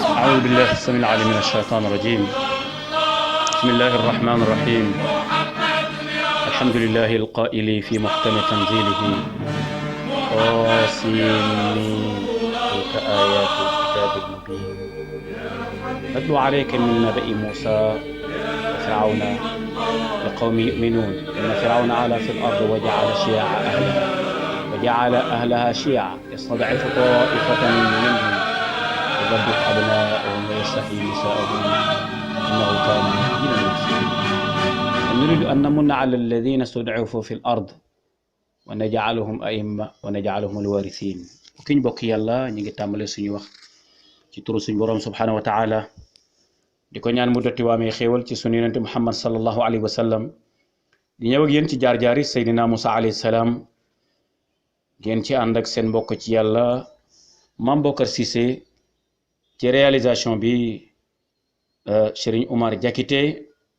أعوذ بالله السميع العليم من الشيطان الرجيم. بسم الله الرحمن الرحيم. الحمد لله القائل في محكم تنزيله قاسمين تلك آيات الكتاب المبين نتلو عليك من نبأ موسى وفرعون لقوم يؤمنون إن فرعون علا في الأرض وجعل أهلها شيعا يستضعف طائفة منهم يذبح أبناءهم ويستحيي نساءهم إنه كان من المفسدين ونريد أن نمن على الذين استضعفوا في الأرض ونجعلهم أئمة ونجعلهم الوارثين وكين بokk yàlla ñu ngi tàmbale suñu wax ci turu suñu borom subhanahu wa taala di ko ñaan mu dotti waamee xéewal ci sunu yonente Muhammad sallallahu alayhi wa sallam di ñëw ak yéen ci jaar-jaari Seydina Musa alayhi salaam ngeen ci ànd ak seen mbokk ci yàlla Mame Bocar Cissé ci réalisation bi Serigne Oumar Diakité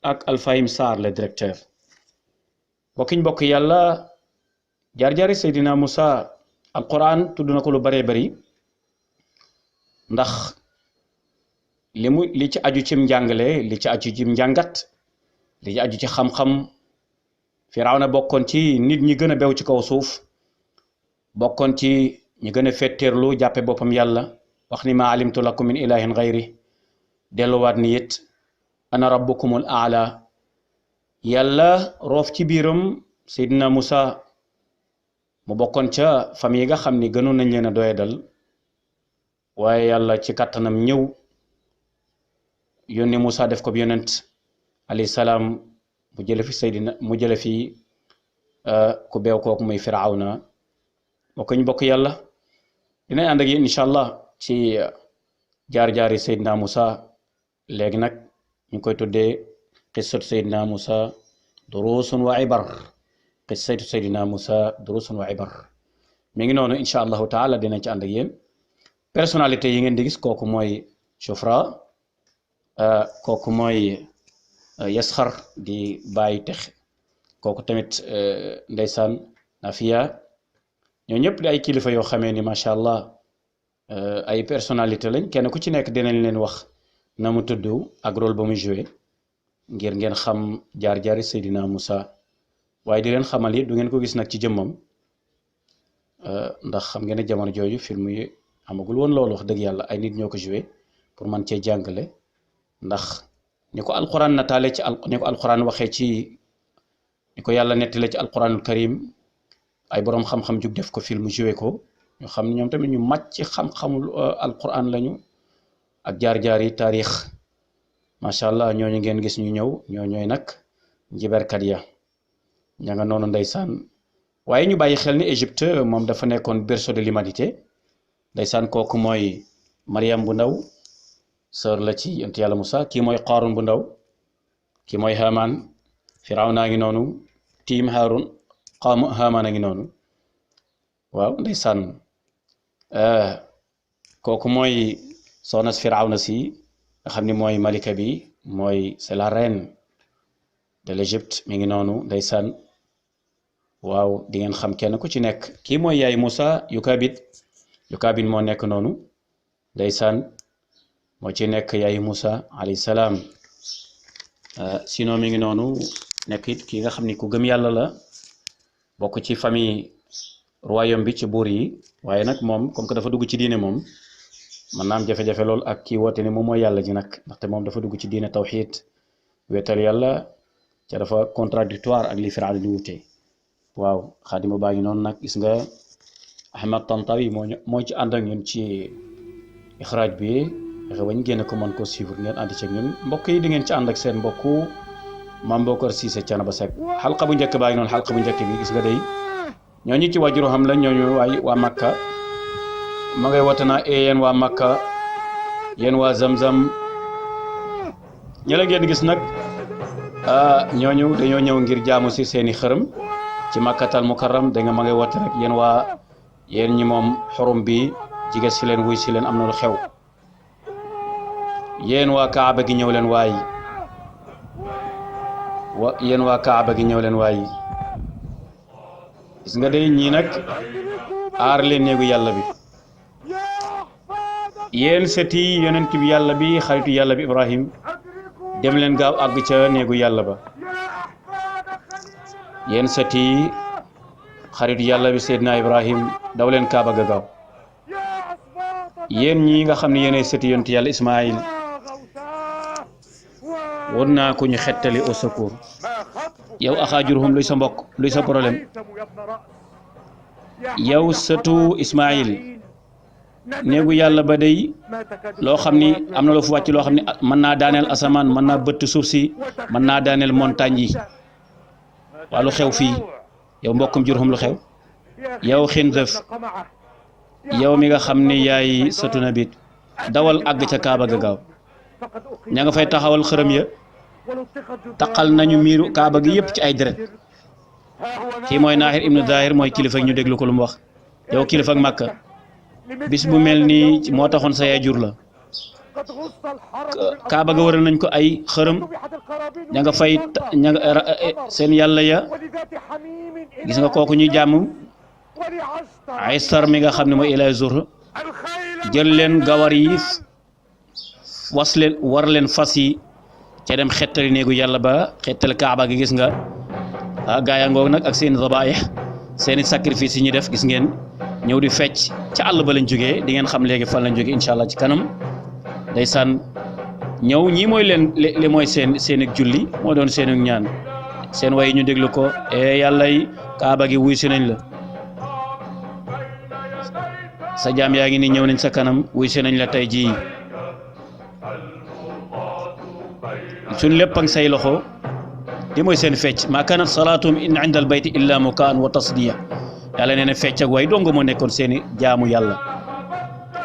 ak Alfahim Sarr le directeur bokk yàlla jaar-jaari Seydina Musa alquran tudd na ko lu baree bari ndax li ci aju cim njàngale li ci aju cim njàngat li ci aju ci xam-xam Firawna bokkoon ci nit ñi gën a bew ci kaw suuf bokkoon ci ñi gën a fetteerlu jàppe boppam yàlla wax ni ma alimtu lakum min ilahin gayri delluwaat ni it ana rabbukumul aala yàlla roof ci biiram Seydina Musa mu bokkoon ca famille yi nga xam ni gënoon nañ leen a doyadal waaye yàlla ci kàttanam ñëw yónni Musa def ko bi yonent alayhi salaam mu jële fi ku beew kooku muy Firawna bokk yàlla dinañ ànd ak yéen incha allah ci jaar-jaari Seydina Musa léegi nag ñu koy tuddee qissatu Seydina Musa durusun wa ibar qissatu Seydina Musa durusun wa ibar mi ngi noonu incha allahu taala dinañ ci ànd ak yéen personnalité yi ngeen di gis kooku mooy Shufra kooku mooy Yasxar di bàyyi tex kooku tamit ndeysaan Nafiya ñoo ñëpp di ay kilifa yoo xamee ni macha allah ay personnalité lañ kenn ku ci nekk dinañ leen wax na mu tudd ak rôle ba muy joué ngir ngeen xam jaar-jaari Seydina Musa waaye di leen xamal yi du ngeen ko gis nag ci jëmmam ndax xam ngeen ne jamono jooju film yi amagul woon loolu wax dëgg yàlla ay nit ñoo ko joué pour man cee jàngale ndax ni ko alquran nataale ci ni ko alquran waxee ci ni ko yàlla nettale ci alquranul karim ay boroom xam-xam jug def ko film joué ko ñu xam ne ñoom tamit ñu màcc ci xam-xamul alquran lañu ak jaar-jaar yi taarix macha allah ñooñu ngeen gis ñu ñëw ñooy nag njiberkat ya ña nga noonu ndeysaan waaye ñu bàyyi xel ni Égypte moom dafa nekkoon berceau de l'humanité ndeysaan kooku mooy Mariam bu ndaw sœur la ci yonent yàlla Musa kii mooy Qarun bu ndaw kii mooy Haman Firawna ngi noonu tiim Harun Haman a ngi noonu waaw ndeysaan kooku mooy soxna Firawna si nga xam ni mooy malika bi mooy c'est la reine de l'Égypte mi ngi noonu ndeysaan waaw di ngeen xam kenn ku ci nekk kii mooy yaay Musa Yukabid moo nekk noonu ndeysaan moo ci nekk yaay Musa alayhi salaam sinon mi ngi noonu nekk it kii nga xam ni ku gëm yàlla la bokk ci famille royaume bi ci buur yi waaye nag moom comme que dafa dugg ci diine moom man naa am jafe-jafe lool ak kii woote ni moom mooy yàlla ji nag ndaxte moom dafa dugg ci diine tawxiid weetal yàlla ca dafa contradictoire ak li Firawna di wute waaw xaadima baa ngi noonu nag gis nga Ahmad Tantawi moo ci ànd ak ñun ci ixraaj bi fexe bañ génn ko mën ko suivre ngeen ànd ci ak ñun mbokk yi di ngeen ci ànd ak seen mbokku Mame Bocar Cissé Thiénaba Seck xalqa bu njëkk baa ngi noonu xalqa bu njëkk bi gis nga day ñooñu ci wàjjuru xam la ñooñu waa Makka ma ngay woote naa yéen waa Makka yéen waa Zamzam ñi la ngeen gis nag ñooñu dañoo ñëw ngir jaamu si seeni xërëm ci Makkatal Mukarram da nga ma ngay woote rek yéen ñi moom xorum bi jige si leen wuy si leen am na lu xew yéen waa Kaaba gi ñëw leen waay yéen waa Kaaba gi ñëw leen waay gis nga day ñii nag aar leen néegu yàlla bi yéen sëti yonent bi yàlla bi xaritu yàlla bi Ibrahim dem leen gaaw àgg ca néegu yàlla ba yéen sëti xaritu yàlla bi Seydina Ibrahim daw leen Kaaba ga gaaw yéen ñi nga xam ne yéenay sëti yonent yàlla Ismaïl won naa ko ñu xettali au secours yow axaa Jurhum luy sa mbokk luy sa problème yow sëtu Ismaïl néegu yàlla ba day loo xam ni am na loo fu wàcc loo xam ni mën naa daaneel asamaan mën naa bëtt suuf si mën naa daaneel montagne yi waa lu xew fii yow mbokkum Jurhum lu xew yow Xindëf yow mi nga xam ni yaay sëtu Nabi dawal àgg ca Kaaba ga gaaw ña nga fay taxawal xërëm ya taqal nañu miiru Kaaba gi yëpp ci ay deret kii mooy Naahir ibnu Daahir mooy kilifa ak ñu déglu ko lu mu wax yow kilifa ak Màkka bis bu mel nii moo taxoon sa yaay jur la Kaaba ga wëral nañ ko ay xërëm ña nga fay seen yàlla ya gis nga kooku ñuy jàmm Aysar mi nga xam ne mooy Ilaahi Zur jël leen gawar yi war leen fas yi ca dem xettali néegu yàlla ba xettali Kaaba gi gis nga gaaya ngoog nag ak seen zabaih seeni sacrifice yi ñu def gis ngeen ñëw di fecc ca àll ba lañ jógee di ngeen xam léegi fan lañ jógee incha allah ci kanam ndeysaan ñëw ñii mooy li mooy seen ak julli moo doon seen ak ñaan seen way ñu déglu ko yàlla yi Kaaba gi wuy si nañ la sa jaam yaa ngi ni ñëw nañ sa kanam wuy si nañ la tey jii suñ lépp ak say loxo li mooy seen fecc maa kanat salaatum in inda al bayti illa mukaan wa tasdiya yàlla nee na fecc ak way dong moo nekkoon seeni jaamu yàlla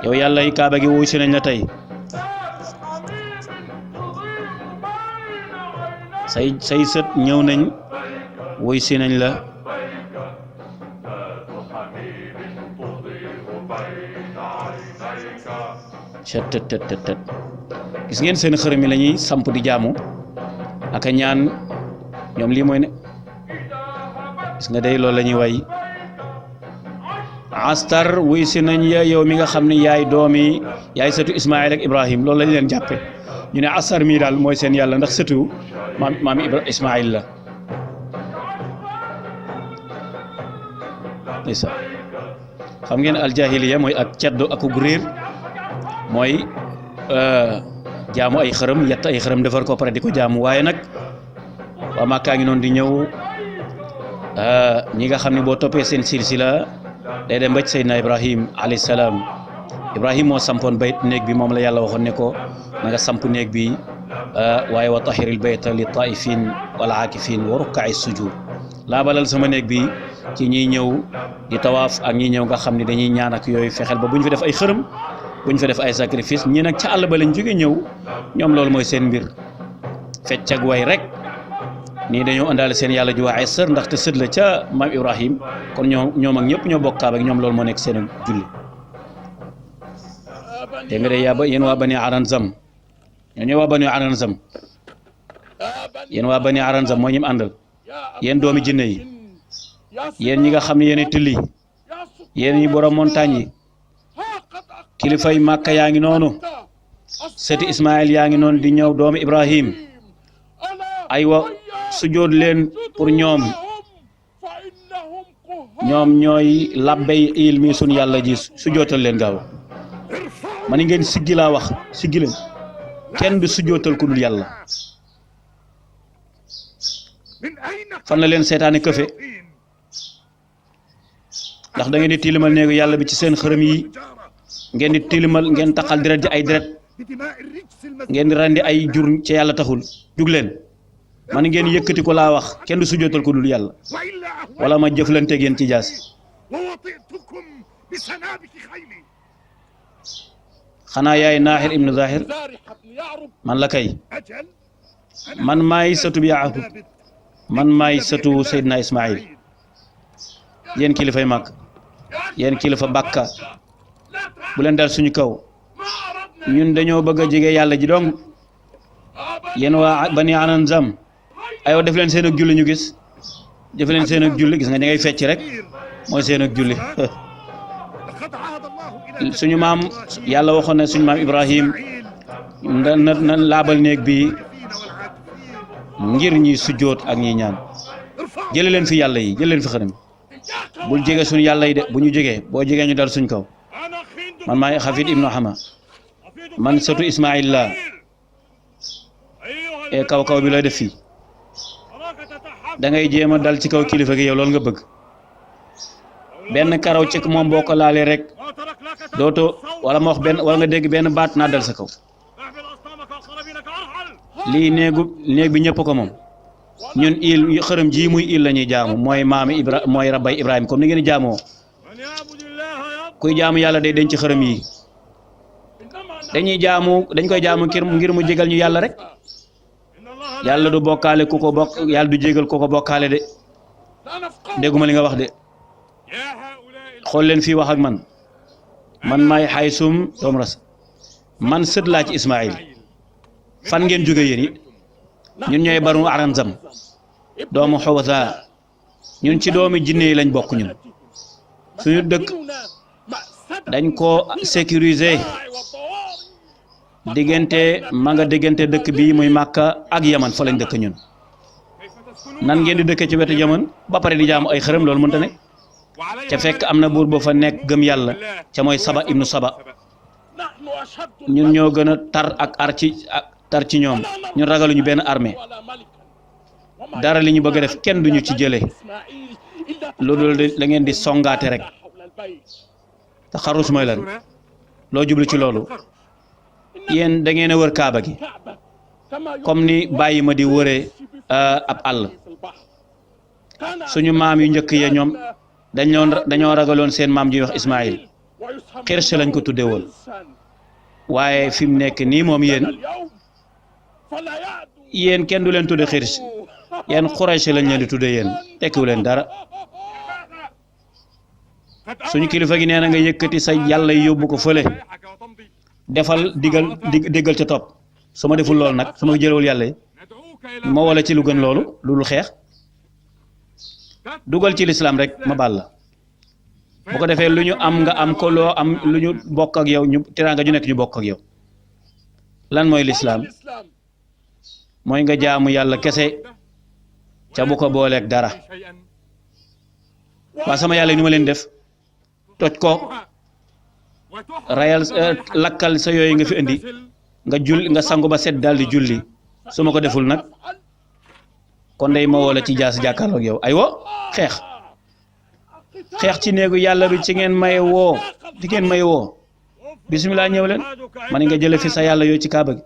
yow yàlla yi Kaaba gi wuy si nañ la tey say sët ñëw nañ wuy si nañ la cettet gis ngeen seen xërëm yi la ñuy samp di jaamu ak a ñaan ñoom lii mooy ne gis nga day loolu la ñuy way astar wuy si nañ ya yow mi nga xam ne yaay sëtu Ismaïl ak Ibrahim loolu lañ leen jàppe ñu ne astar mii daal mooy seen yàlla ndax sëtu maam Ismaïl la ndeysaan xam ngeen aljahiliya mooy ak ceddo ak gu réer mooy jaamu ay xërëm yett ay xërëm defar ko pare di ko jaamu waaye nag waa Màkkaa ngi noonu di ñëw ñi nga xam ne boo toppee seen silsila day dem ba ci Seydina Ibrahim alayhi salaam Ibrahim moo sampoon bayt néeg bi moom la yàlla waxoon ne ko na nga samp néeg bi waaye wa tahiril bayta li taifin wal aakifin wa rukka'i sujud laabalal sama néeg bi ci ñiy ñëw di tawaaf ak ñi ñëw nga xam ne dañuy ñaan ak yooyu fexeel ba bu ñu fi def ay xërëm bu ñu fa def ay sacrifice ñi nag ca àll ba lañ jóge ñëw ñoom loolu mooy seen mbir fecc ak way rek nii dañoo àndaale seen yàlla ji waa Aysar ndaxte sët la ca maam Ibrahim kon ñoom ak ñëpp ñoo bokk Kaaba ak ñoom loolu moo nekk seen julli dégg nga de yéen waa Bani Aranzam ñoo waa Bani Aranzam yéen waa Bani Aranzam moo ñim àndal yéen doomi jinne yi yéen ñi nga xam ne yéen tilli yéen ñi borom montagne yi kilifay Màkka yaa ngi noonu sëti Ismaïl yaa ngi noonu di ñëw doomu Ibrahim aywa sujjóot leen pour ñoom ñooy labbay il mi sun yàlla ji sujjóotal leen gaaw ma ni ngeen siggi laa wax siggi leen kenn du sujjóotal ku dul yàlla fan la leen seetaane këfe ndax da ngeen di tilimal néegu yàlla bi ci seen xërëm yi ngeen di tilimal ngeen taxal deret ji ay deret ngeen di rendi ay jur ci yàlla taxul jug leen man ngeen yëkkati ko laa wax kenn du sujjóotal ko dul yàlla wala ma jëflante ngeen ci jaasi xanaa yaay Naahir ibnu Zahir man la kay man maay sëtu bi Yaaqub man maay sëtu Seydina Ismaïl yéen kilifay mag yéen kilifa Bakka bu leen dal suñu kaw ñun dañoo bëgg a jege yàlla ji dong yéen waa Bani Aranzam aywa def leen seen ak julli ñu gis def leen seen ak julli gis nga ña ngay fecc rek mooy seen ak julli suñu maam yàlla waxoon ne suñu maam Ibrahim na laabal néeg bi ngir ñi sujjóot ak ñi ñaan jële leen fi yàlla yi jële leen fi xërëm bul jege suñu yàlla yi de bu ñu jegee boo jegee ñu dal suñ kaw man maay Xafid ibnu Hama man sëtu Ismaïl la e kaw kaw bi lay def fii da ngay jéem a dal ci kaw kilifa gi yow loolu nga bëgg benn karaw ci moom boo ko laalee rek dootoo wala ma wax benn wala nga dégg benn baat naa dal sa kaw lii néeg bi ñëpp ko moom ñun il xërëm ji muy il la ñuy jaamu mooy maami mooy rabbay Ibrahima comme ni ngeen di jaamoo kuy jaamu yàlla day denc xërëm yi dañ koy jaamu ngir mu jégal ñu yàlla rek yàlla du bokkaale ku ko bokk yàlla du jégal ku ko bokkaale de dégguma li nga wax de xool leen fii wax ak man maay Xaysum doom ras man sët laa ci Ismaïl fan ngeen jóge yéen it ñun ñooy Banu Aranzam doomu Xawasa ñun ci doomi jinne yi lañ bokk ñun suñu dëkk dañ ko sécuriser diggante ma nga diggante dëkk bi muy Màkka ak Yaman fa lañ dëkk ñun nan ngeen di dëkkee ci wetu Yaman ba pare di jaamu ay xërëm loolu mënta ne ca fekk am na buur ba fa nekk gëm yàlla ca mooy Saba ibnu Saba ñun ñoo gën a tar ci ñoom ñun ragaluñu benn armée dara li ñu bëgg a def kenn duñu ci jëlee loolu la ngeen di songaate rek te xarus mooy lan loo jublu ci loolu yéen da ngeen a wër kaaba gi comme ni bàyyi ma di wëree ab àll suñu maam yu njëkk ya ñoom dañoo ragaloon seen maam ji wax Ismaïl xirse lañ ko tuddee woon waaye fi mu nekk nii moom yéen kenn du leen tudde xirse yéen Xuraysh lañ leen di tuddee yéen tekkiwu leen dara suñu kilifa gi nee na nga yëkkati sa yàlla yóbbu ko fële defal diggal ca topp su ma deful loolu nag su ma jëlewul yàlla yi ma wala ci lu gën loolu lu dul xeex dugal ci lislaam rek ma baal la bu ko defee lu ñu am nga am ko loo am lu ñu bokk ak yow ñu teraanga ju nekk ñu bokk ak yow lan mooy lislaam mooy nga jaamu yàlla kese ca bu ko booleeg dara waa sama yàlla ni ma leen def toj ko rayal lakkal sa yooyu nga fi indi nga sangu ba set daal di julli su ma ko deful nag kon day ma woola ci jaas jàkkaarloog yow aywa xeex ci néegu yàlla bi ci ngeen may woo bisimilah ñëw leen man nga jële fi sa yàlla yooyu ci kaaba gi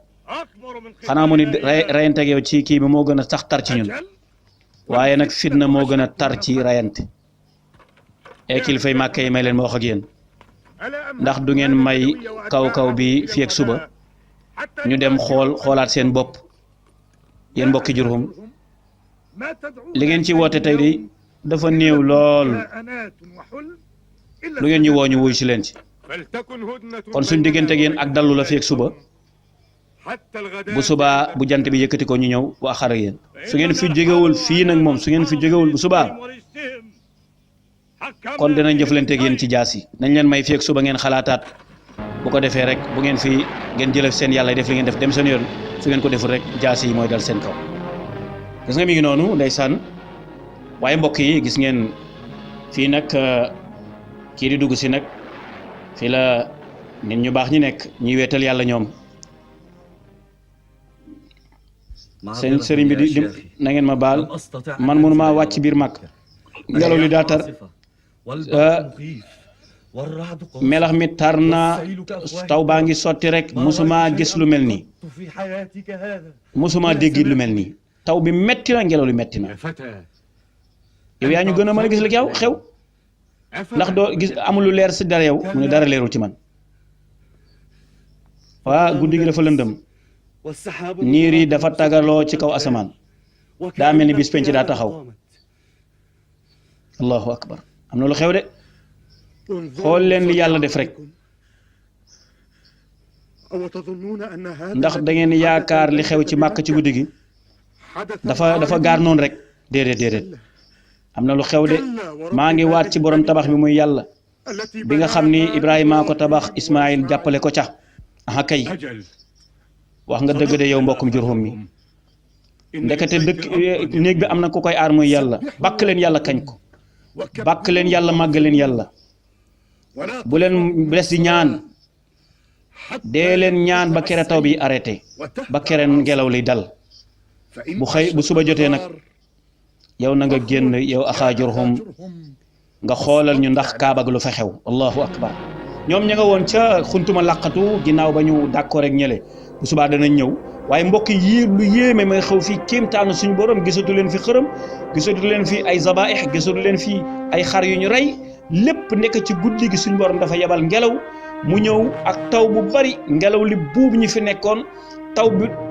xanaa mu ni rayanteeg yow ci kii bi moo gën a sax tar ci ñun waaye nag fitna moo gën a tar ci rayante e kilifay màkk yi may leen ma wax ak yéen ndax du ngeen may kaw bi fii ak suba ñu dem xoolaat seen bopp yéen mbokki Jurhum li ngeen ci woote tey de dafa néew lool lu ngeen ñu woo ñu wuy si leen ci kon suñ diggante ak yéen ak dallu la fii ak suba bu subaa bu jant bi yëkkati ko ñu ñëw waa xar ak yéen su ngeen fi jógewul fii nag moom su ngeen fi jógewul bu subaa kon dinañ jëflanteeg yéen ci jaas yi nañ leen may fii ak suba ngeen xalaataat bu ko defee rek bu ngeen fi ngeen jëlef seen yàlla def li ngeen def dem seen yoon su ngeen ko deful rek jaas yi mooy dal seen kaw gis nga mi ngi noonu ndeysaan waaye mbokk yi gis ngeen fii nag kii di dugg si nag fii la nit ñu baax ñi nekk ñuy weetal yàlla ñoom seen sëriñ bi di na ngeen ma baal man mënuma wàcc biir mag ngelaw li daa tar melax mi tar na taw baa ngi sotti rek musuma gis lu mel nii musuma dégg lu mel nii taw bi metti na ngelaw li metti na yow yaa ñu gën a mën a gis li xew ndax doo gis amul lu leer si dara yow mu ne dara leerul ci man waa guddi gi dafa lëndëm niir yi dafa tagaloo ci kaw asamaan daa mel ni bis penc daa taxaw allahu akbar am na lu xew de xool leen li yàlla def rek ndax da ngeen yaakaar li xew ci màkk ci guddi gi dafa gaar noonu rek déedéet am na lu xew de maa ngi waat ci borom tabax bi muy yàlla bi nga xam ni Ibrahima ko tabax Ismaïl jàppale ko ca aha kay wax nga dëgg de yow mbokkum Jurhum mi ndekete dëkk néeg bi am na ku koy aar muy yàlla bàkk leen yàlla kañ ko bàkk leen yàlla màgg leen yàlla bu leen des di ñaan dee leen ñaan ba kere taw bi arrêté ba kere ngelaw li dal bu suba jotee nag yow na nga génn yow axaa Jurhum nga xoolal ñu ndax kaaba lu fa xew allahu akbar ñoom ña nga woon ca xuntuma làqatu ginnaaw ba ñu d'accord ak ñële bu subaa danañ ñëw waaye mbokk yi lu yéeme may xew fii kéemtaanu suñu borom gisatu leen fi xërëm gisatu leen fi ay zabaih gisatu leen fi ay xar yu ñu rey lépp nekk ci guddi gi suñu borom dafa yebal ngelaw mu ñëw ak taw bu bari ngelaw li buub ñi fi nekkoon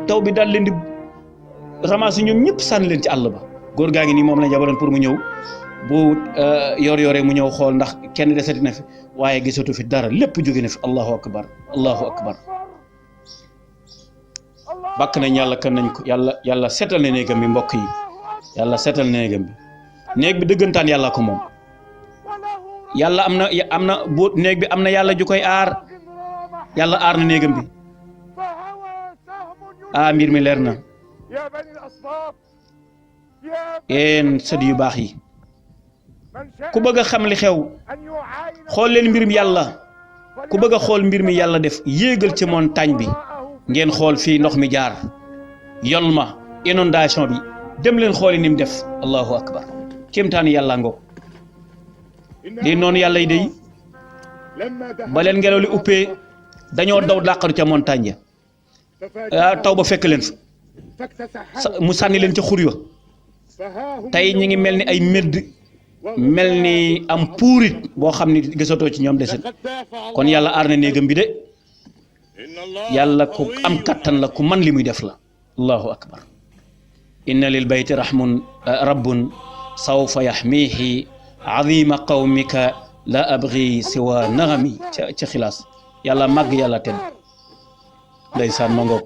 taw bi daal leen di ramasser ñoom ñëpp sànni leen ci àll ba góor gaa ngi nii moom lañ yabaloon pour mu ñëw bu yor-yoree mu ñëw xool ndax kenn desati na fi waaye gisatu fi dara lépp jóge na fi allahu akbar allahu akbar bàkk nañ yàlla kan nañ ko yàlla seetal na néegam bi mbokk yi yàlla seetal na néegam bi néeg bi dëggantaan yàlla ko moom yàlla am na bu néeg bi am na yàlla ju koy aar yàlla aar na néegam bi mbir mi leer na yéen sët yu baax yi ku bëgg a xam li xew xool leen mbir mi yàlla ku bëgg a xool mbir mi yàlla def yéegal ci montagne bi ngeen xool fii ndox mi jaar yol ma inondation bi dem leen xooli ni mu def allahu akbar kéemtaani yàlla ngoo lii noonu yàlla yi day ba leen ngelaw li uppee dañoo daw làqatu ca montagne ya taw ba fekk leen fa mu sànni leen ca xur ya tey ñi ngi mel ni ay médd mel ni am puurit boo xam ni gisatoo ci ñoom deset kon yàlla aar na néegam bi de yàlla ku am kattan la ku man li muy def la allahu akbar inna lil bayti rabbun sawfa yaxmiihi azima qawmika la abgi siwa naxami ca xilaas yàlla màgg yàlla tedd ndeysaan ma ngoog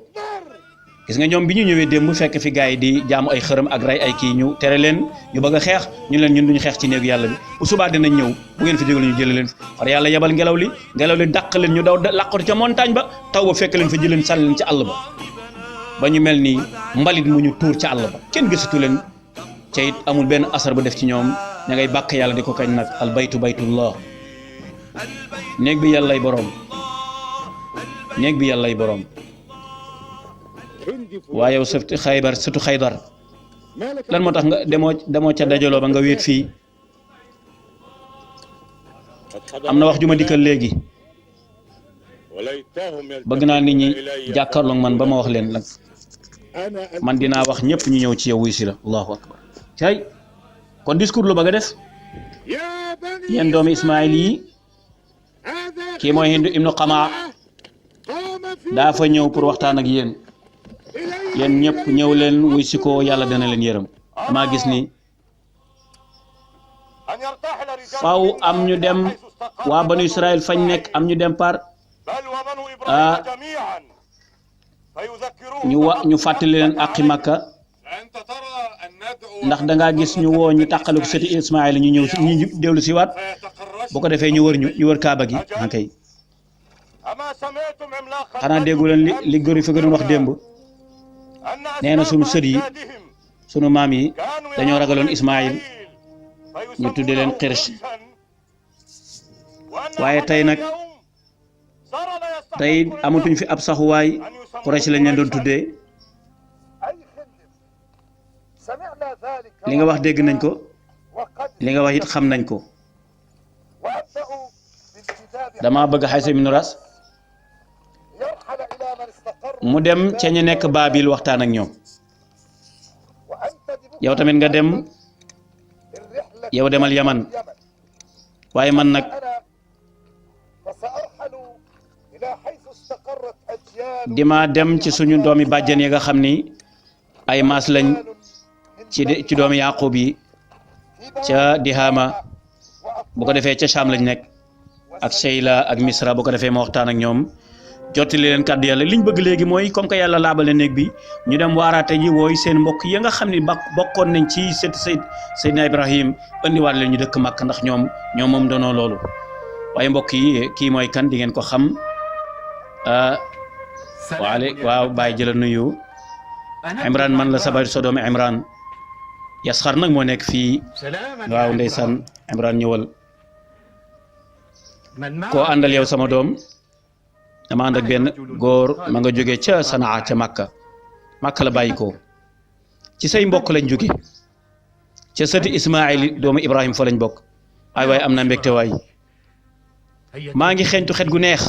gis nga ñoom bi ñu ñëwee démb fekk fi gars yi di jaamu ay xërëm ak rey ay kii ñu tere leen ñu bëgg a xeex ñu leen ñun duñu xeex ci néegu yàlla bi bu subaa dinañ ñëw bu ngeen fi jógal ñu jële leen far yàlla yebal ngelaw li dàq leen ñu daw làqatu ca montagne ba taw ba fekk leen fa jëleen sànni leen ci àll ba ñu mel ni mbalit mu ñu tuur ca àll ba kenn gisatu leen ca it amul benn asar bu def ci ñoom ña ngay bàkk yàlla di ko kañ nag al baytu baytullah néeg bi yàllay boroom néeg bi yàllay boroom waaye yow sëtu xaydar lan moo tax nga demoo ca dajaloo ba nga wéet fii am na wax ju ma dikkal léegi bëgg naa nit ñi jàkkaarloog man ba ma wax leen nag man dinaa wax ñëpp ñu ñëw ci yow wuy si la allahu akbar cay kon discours lu bëgg a def yéen doomi Ismaïl yi kii mooy Hind ibnu Qamaa daa fa ñëw pour waxtaan ak yéen ñëpp ñëw leen wuy si ko yàlla dana leen yërëm damaa gis ni faaw am ñu dem waa banu Israël fañ nekk am ñu dem par ñu fàttali leen àqi Makka ndax dangaa gis ñu woo ñu tàqale ko sëti Ismaïl ñu ñëw ñu dellu si waat bu ko defee ñu wër kaaba gi kay xanaa déggu leen li góor yi fi gënoon wax démb nee na sunu sët yi sunu maam yi dañoo ragaloon Ismaïl ñu tudde leen Qirsh waaye tey nag amatuñ fi ab saxuwaay Quraysh lañ leen doon tuddee li nga wax dégg nañ ko li nga wax it xam nañ ko dama bëgg Xaysa ibn Ras mu dem ca ñu nekk Baabil waxtaan ak ñoom yow tamit nga dem yow demal Yaman waaye man nag dima dem ci suñu doomi bàjjen yi nga xam ni ay maas lañ ci doomi Yaqub yi ca Dihaama bu ko defee ca Sham lañ nekk ak Sheyla ak Misra bu ko defee ma waxtaan ak ñoom jottali leen kàddu yàlla liñ bëgg léegi mooy comme que yàlla laabale néeg bi ñu dem waaraate ji wooy seen mbokk ya nga xam ne bokkoon nañ ci Seydina Ibrahim indiwaat leen ñu dëkk Makka ndax ñoom moom doonoo loolu waaye mbokk yi kii mooy kan di ngeen ko xam waaw bàyyi jëla nuyu Imran man la sabar so doomi Imran Yasxar nag moo nekk fii waaw ndeysaan Imran ñëwal koo àndal yow sama doom dama ànd ak benn góor ma nga jóge ca Sanaa ca Makka la bàyyi ko ci say mbokk lañ jóge ca sëti Ismaayil doomu Ibrahim fa lañ bokk ay waaye am na mbégte waay maa ngi xeeñtu xet gu neex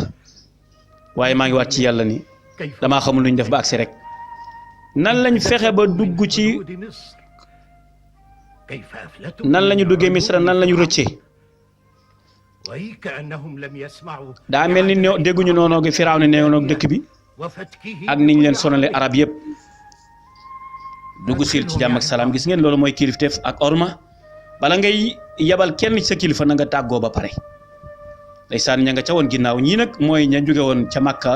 waaye maa ngi waat ci yàlla ni damaa xamul lu ñu def ba agsi rek nan lañ fexe ba dugg ci nan lañu duggee Misra nan lañu rëccee daa mel ni dégguñu noonu gi Firawna neewoon dëkk bi ak niñ leen sonale arab yëpp dugg sil ci jàmm ak salaam gis ngeen loolu mooy kilifteef ak orma bala ngay yabal kenn ci sa kilifa na nga tàggoo ba pare ndeysaan ña nga ca woon ginnaaw ñii nag mooy ña jóge woon ca Makka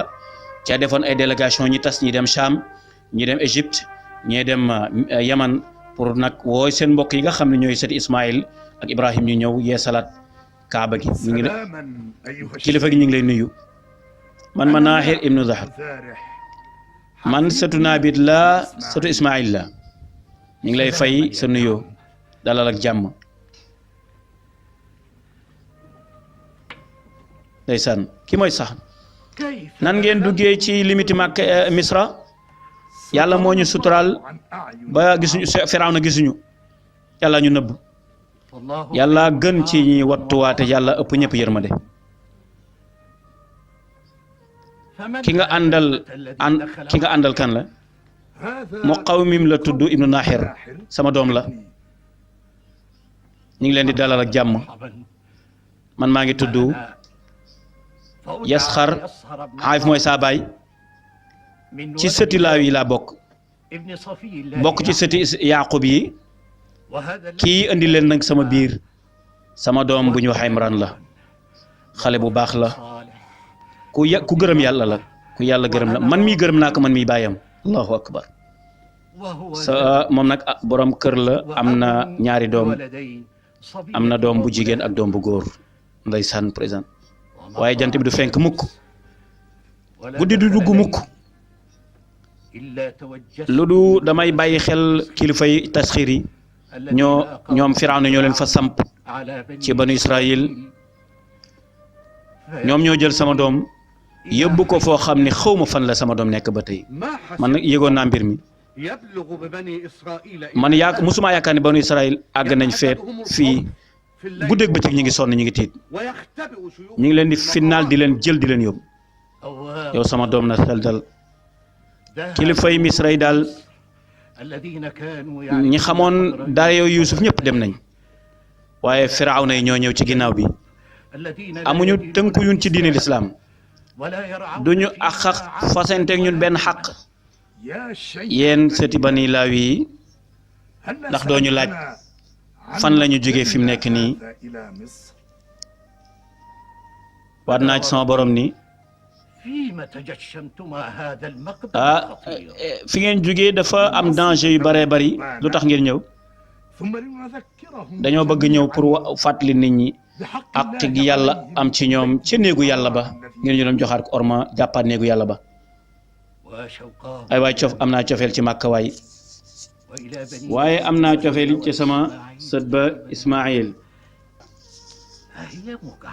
ca defoon ay délégation ñi tas ñi dem Cham ñi dem Égypte ñi dem Yaman pour nag wooy seen mbokk yi nga xam ne ñooy sëti Ismaïl ak Ibrahim ñu ñëw yee salaat Kaaba gi ñu ngi kilifa gi ñu ngi lay nuyu man Manahir ibnu Zahar man sëtu Naabit la sëtu Ismaïl la ñu ngi lay fay sa nuyoo dalal ak jàmm ndeysaan ki mooy sax nan ngeen duggee ci limiti Makka Misra yàlla moo ñu suturaal ba gisuñu Firawna gisuñu yàlla ñu nëbb yàlla gën ci ñi wattuwaate yàlla ëpp ñëpp yërmande ki nga àndal kan la Muqawmim la tudd ibnu Nahir sama doom la ñu ngi leen di dalal ak jàmm man maa ngi tudd Yasxar Xaayif mooy saa baay ci sëti laaw yi laa bokk ci sëti Yaaqub yi kii indi leen nag sama biir sama doom bu ñu wax Imran la xale bu baax la ku gërëm yàlla la ku yàlla gërëm la man mii gërëm naa ko man mii bàyyam allahu akbar moom nag borom kër la am na ñaari doom am na doom bu jigéen ak doom bu góor ndeysaan président waaye jant bi du fenk mukk guddi du dugg mukk lu du damay bàyyi xel kilifay tasxiir yi ñoom Firawna ñoo leen fa samp ci banu Israël ñoom ñoo jël sama doom yóbbu ko foo xam ne xawma fan la sama doom nekk ba tey man nag yëgoon naa mbir mi man musuma yaakaar ne banu Israël àgg nañ feet fii guddeeg bëccëg ñu ngi sonn ñu ngi tiit ñu ngi leen di finnaal di leen jël di leen yóbbu yow sama doom na xel dal kilifay Misra yi daal ñi xamoon daal yow Yuusuf ñëpp dem nañ waaye Firawna yi ñoo ñëw ci ginnaaw bi amuñu tënku yun ci diine lislaam duñu àq fasanteeg ñun benn xaq yéen sëti bani Laawi yi ndax doo ñu laaj fan la ñu jógee fi mu nekk nii waat naa ci sama borom ni fi ngeen jógee dafa am danger yu bëree bëri lu tax ngeen ñëw dañoo bëgg ñëw pour fàttali nit ñi ak gi yàlla am ci ñoom ca néegu yàlla ba ngeen ñu doon joxaat ko orma jàppaat néegu yàlla ba ay waay am naa cofeel ci Màkka waay waaye am naa cofeel ci sama sët ba Ismaayil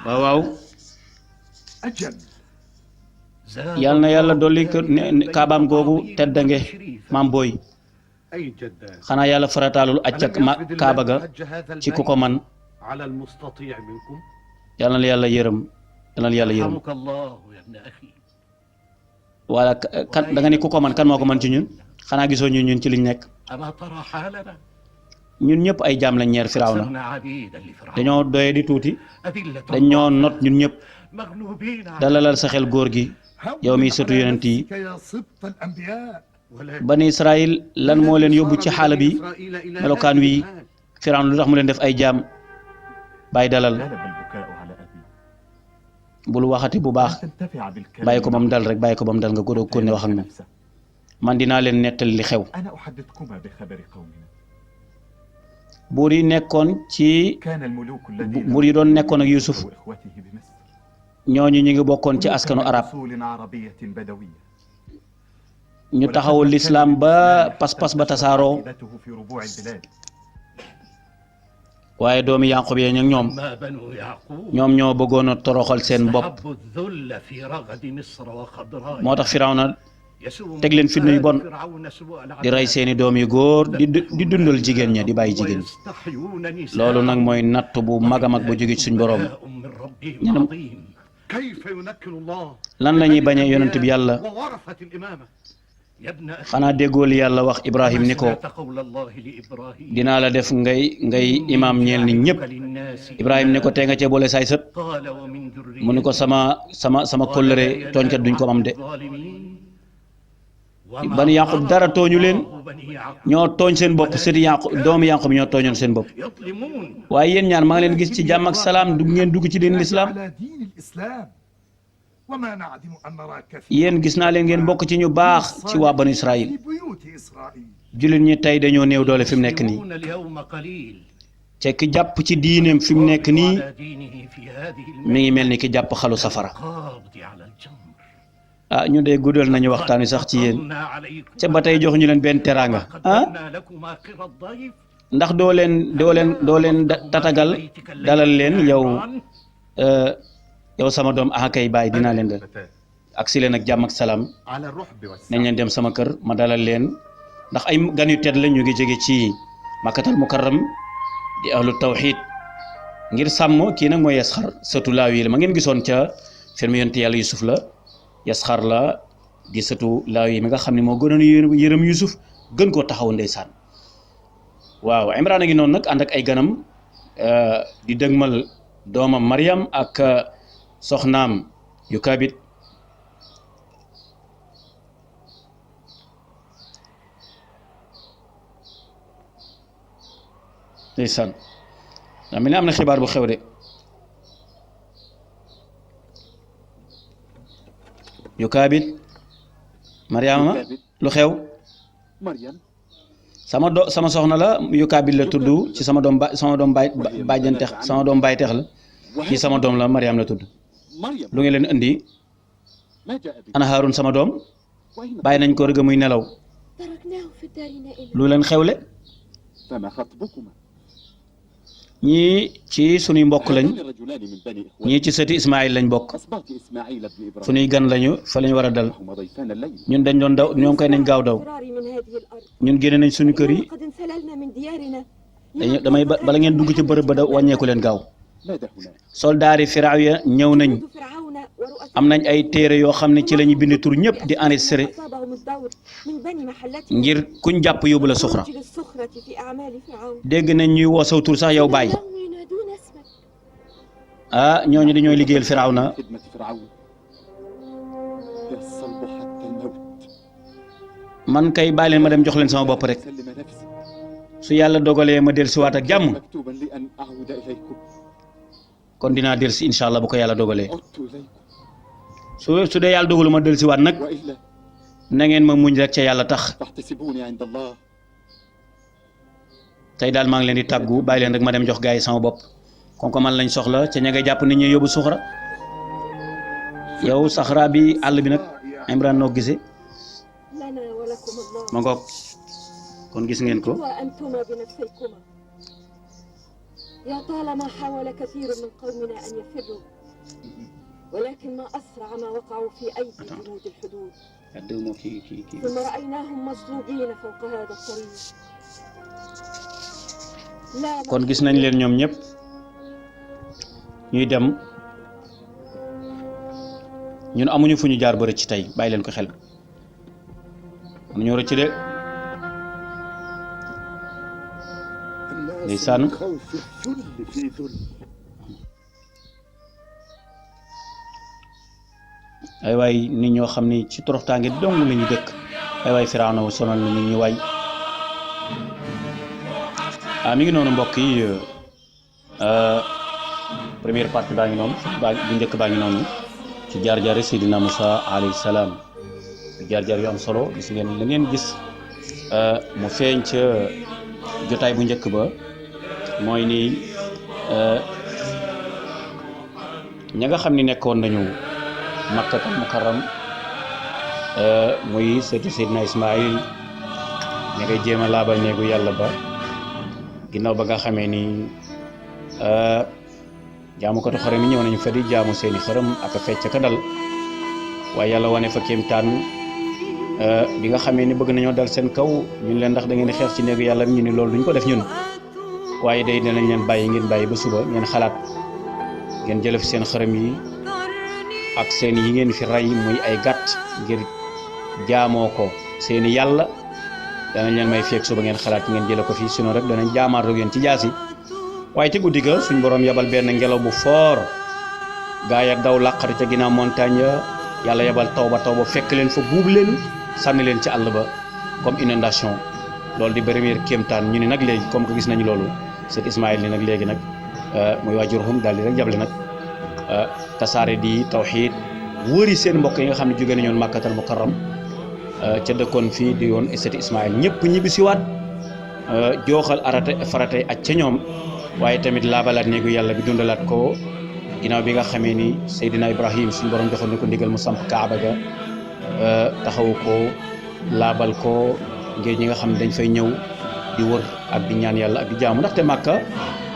waaw yàlla na yàlla dolli kaabaam googu teddange maam booy xanaa yàlla farataalul aj ca kaaba ga ci ku ko man yàlla na yàlla yërëm wala kan da nga ni ku ko man kan moo ko man ci ñun xanaa gisoo ñun ci liñ nekk ñun ñëpp ay jaam lañ ñeer Firawna dañoo doye di tuuti dañoo not ñun ñëpp dalalal sa xel góor gi yow mi sëtu yonent yi bani Israël lan moo leen yóbbu ci xaala bi melokaan wi Firawna lu tax mu leen def ay jaam bàyyi dalal bul waxati bu baax bàyyi ko ba mu dal rek bàyyi ko ba mu dal nga góor ko ne wax ak moom man dinaa leen nettali li xew buur yi nekkoon ci buur yi doon nekkoon ak Yuusuf ñooñu ñu ngi bokkoon ci askanu arab ñu taxawul lislaam ba pas-pas ba tasaaroo waaye doomi Yaqub yee nag ñoom ñoo bëggoon a toroxal seen bopp moo tax Firawna teg leen fitna yu bon di rey seeni doom yu góor di dundal jigéen ña di bàyyi jigéen loolu nag mooy natt bu mag a mag bu jóge ci suñ boroom lan la ñuy bañee yonent bi yàlla xanaa déggoo li yàlla wax Ibrahim ni ko dinaa la def ngay imaam ñeel ni ñëpp Ibrahim ni ko tee nga cee boole saay sët mu ni ko sama kóllëre tooñkat duñ ko am de bani Yaqub dara tooñu leen ñoo tooñ seen bopp sëti Yaqub doomu Yaqub ñoo tooñoon seen bopp waaye yéen ñaar maa ngi leen gis ci jàmm ak salaam ngeen dugg ci diin lislaam yéen gis naa leen ngeen bokk ci ñu baax ci waa banu Israël jullit ñi tey dañoo néew doole fi mu nekk nii te ki jàpp ci diineem fi mu nekk nii mi ngi mel ni ki jàpp xalu safara ah ñu de guddal nañu waxtaan wi sax ci yéen ca ba tey jox ñu leen benn teraanga ah ndax doo leen tatagal dalal leen yow sama doom kay bàyyi dinaa leen dal ak si leen ak jàmm ak salaam nañ leen dem sama kër ma dalal leen ndax ay gan yu tedd la ñu ngi jóge ci makkatal mukarram di ahlu tawxid ngir sàmm kii nag mooy Yasxar sëtu Laawi la ma ngeen gisoon ca film yonent yàlla Yusuf la Yasxar la di sëtu Laawi mi nga xam ne moo gënoon yërëm Yusuf gën koo taxaw ndeysaan waaw Imraan a ngi noonu nag ànd ak ay ganam di dëgmal doomam Maryam ak soxnaam Yukaabit ndeysaan daa mel ni am na xibaar bu xew de Yukaabit Mariama lu xew sama soxna la Yukaabit la tudd ci sama doom bàjjanteex sama doom bàyteex la kii sama doom la Mariam la tudd lu ngeen leen indi ana Haarun sama doom bàyyi nañ ko rëgg muy nelaw lu leen xewle ñii ci sunuy mbokk lañ ñii ci sëti Ismaayil lañ bokk sunuy gan lañu fa lañ war a dal ñun dañ doon daw ñoom koy nañ gaaw daw ñun génne nañ suñu kër yi damay bala ngeen dugg ci bërëb ba da wàññeeku leen gaaw soldaari Firaaw ya ñëw nañ am nañ ay téere yoo xam ne ci la ñu bind tur ñëpp di enregistré ngir kuñ jàpp yóbbu la suxra dégg nañ ñuy woo saw tur sax yow bàyyi ah ñooñu dañooy liggéeyal Firawna man kay bàyyi leen ma dem jox leen sama bopp rek su yàlla dogalee ma dellusiwaat ak jàmm kon dinaa dellusi incha allah bu ko yàlla dogalee su dee yàlla dogalu ma dellusiwaat nag na ngeen ma muñ rek ca yàlla tax tey daal maa ngi leen di tàggu bàyyi leen rek ma dem jox gaa yi sama bopp kon ko man lañ soxla ca ña ngay jàpp nit ñi yóbbu suxra yow saxra bi àll bi nag Imraan noo gisee ma ngoog kon gis ngeen ko يا طالما حاول كثير من قومنا أن يفروا ولكن ما أسرع ما وقعوا في أيدي جنود الحدود ثم رأيناهم مصلوبين فوق هذا الطريق kon gis nañ leen ñoom ñëpp ñuy dem ñun amuñu fu ñu jaar ba rëcc tey bàyyi leen ko xel mënuñoo rëcc de ndeysaan ay waay nit ñoo xam ni ci toroxtaange dong la ñu dëkk ay waay Firawna sonal na nit ñi waay mi ngi noonu mbokk yi première partie baa ngi noonu bu njëkk baa ngi noonu ci jaar-jaari Seydina Musa alayhi salaam jaar-jaar yu am solo gis ngeen la ngeen gis mu feeñ ca jotaay bu njëkk ba mooy ni ña nga xam ni nekkoon nañu Makkatal Mukarram muy sëtu Seydina Ismaïl ña ngay jéem a laabal néegu yàlla ba ginnaaw ba nga xamee ni jaamukatu xërëm yi ñëw nañu fa di jaamu seeni xërëm ak a fecc ka dal waaye yàlla wane fa kéemtaan bi nga xamee ni bëgg nañoo dal seen kaw ñun leen ndax da ngeen di xeex ci néegu yàlla ñu ni loolu duñ ko def ñun waaye day dinañ leen bàyyi ngeen bàyyi ba suba ngeen xalaat ngeen jëlef seen xërëm yi ak seen yi ngeen fi rey muy ay gàtt ngir jaamoo ko seeni yàlla danañ leen may feek suba ngeen xalaat ngeen jële ko fii sinon rek danañ jaamaar ak yéen ci jaasi waaye ci guddi ga suñ borom yabal benn ngelaw bu foor gaa ya daw làqari ca ginnaaw montagne ya yàlla yabal taw ba fekk leen fa buub leen sànni leen ci àll ba comme inondation loolu di première kéemtaan ñu ni nag léegi comme que gis nañu loolu sët Ismaïl ni nag léegi nag muy waajurum daal di rek jable nag tasaare di tawxiid wëri seen mbokk yi nga xam ne jóge nañoon Makkatal Mukarram ca dëkkoon fii di woon sët Ismaïl ñëpp ñibbi siwaat jooxal faratay aj ca ñoom waaye tamit laabalaat néegu yàlla bi dundalaat ko ginnaaw bi nga xamee ni Seydina Ibrahim suñu borom joxoon ni ko ndigal mu samp Kaaba ga taxawu ko laabal ko ngir ñi nga xam ne dañ fay ñëw di wër ak di ñaan yàlla ak di jaamu ndaxte Makka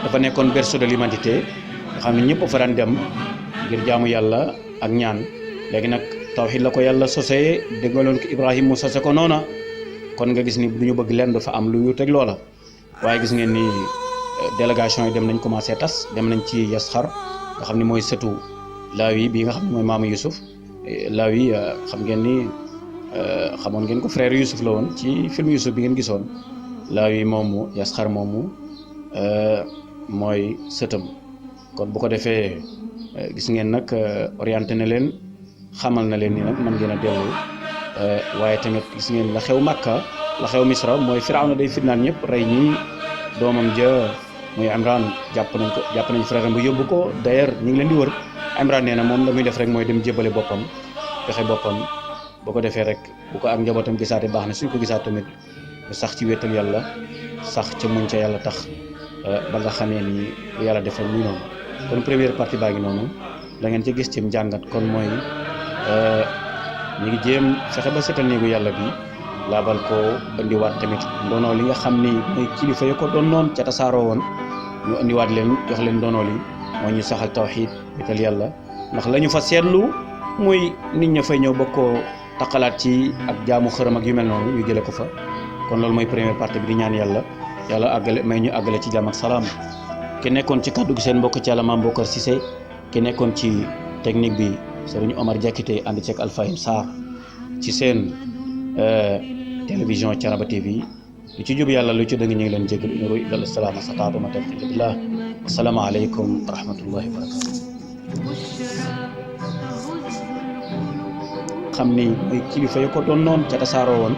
dafa nekkoon berceau de l'humanité nga xam ne ñëpp fa daan dem ngir jaamu yàlla ak ñaan léegi nag tawxiid la ko yàlla sosee déggaloon ko Ibrahim mu sose ko noona kon nga gis ni du ñu bëgg leen dafa am lu yuuteeg loola waaye gis ngeen ni délégation yi dem nañ commencé tas dem nañ ci Yasxar nga xam ne mooy sëtu Laawi bii nga xam ne mooy maamu Yusuf Laawi xam ngeen ni xamoon ngeen ko frère Yusuf la woon ci film Yusuf bi ngeen gisoon Laawi moomu Yasxar moomu mooy sëtam kon bu ko defee gis ngeen nag orienté na leen xamal na leen ni nag man ngeen a dellu waaye tamit gis ngeen la xew Makka la xew Misra mooy Firawna day fitnaan ñëpp rey ñi doomam ja muy Imran jàpp nañ frère bu yóbbu ko d'ailleurs ñu ngi leen di wër Imran nee na moom la muy def rek mooy dem jébale boppam joxe boppam boo ko defee rek bu ko ak njabootam gisaate baax na suñ ko gisaat tamit sax ci wéetal yàlla sax ca muñ ca yàlla tax ba nga xamee ni yàlla defal muy noonu kon première partie baa ngi noonu da ngeen ci gis ci njàngat kon mooy ñu ngi jéem fexe ba seetal néegu yàlla bi laabal ko indiwaat tamit ndono li nga xam ni mooy kilifa yi ko doon noon ca tasaaroo woon ñu indiwaat leen jox leen ndono li mooy ñu saxal tawxiid wéetal yàlla ndax la ñu fa seetlu muy nit ña fay ñëw ba koo taqalaat ci ak jaamu xërëm ak yu mel noonu ñu jële ko fa kon loolu mooy première partie bi di ñaan yàlla àggale may ñu àggale ci jàmm ak salaam ki nekkoon ci kaddu gi seen mbokk ci yàlla Mame Bocar Cissé ki nekkoon ci technique bi Serigne Omar Diakité ànd ceeg Alfahim Sarr ci seen télévision Thiénaba TV lu ci jub yàlla lu ci dëng ñu ngi leen jégalu in uriidu illal islaaha mastata'tu wa ma tawfiiqi illa billah assalaamu aleykum wa rahmatullahi wa barakatuh xam ni mooy kilifa yi ko doon noon ca tasaaroo woon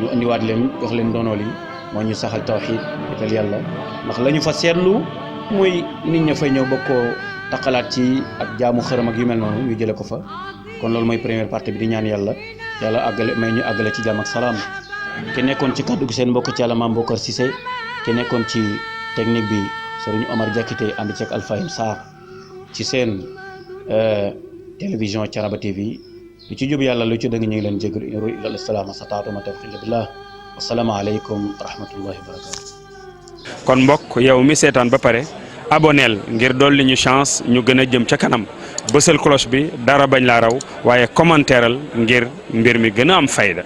ñu indiwaat leen jox leen ndono li mooy ñu saxal tawxiid wéetal yàlla ndax la ñu fa seetlu muy nit ña fay ñëw ba koo taqalaat ci ak jaamu xërëm ak yu mel noonu ñu jële ko fa kon loolu mooy première partie bi di ñaan yàlla àggale may ñu àggale ci jàmm ak salaam ki nekkoon ci kaddu gi seen mbokk ci yàlla Mame Bocar Cissé ki nekkoon ci technique bi Serigne Omar Diakité ànd ceeg Alfahim Sarr ci seen télévision Thiénaba TV lu ci jub yàlla lu ci dëng ñu ngi leen jégalu in uriidu illal islaaha mastata'tu wa ma tawfiiqi illa billah assalaamu aleykum wa rahmatullahi wa barakatuh kon mbokk yow mi seetaan ba pare aboneel ngir dolli ñu chance ñu gën a jëm ca kanam bësal cloche bi dara bañ laa raw waaye commentaireal ngir mbir mi gën a am fayda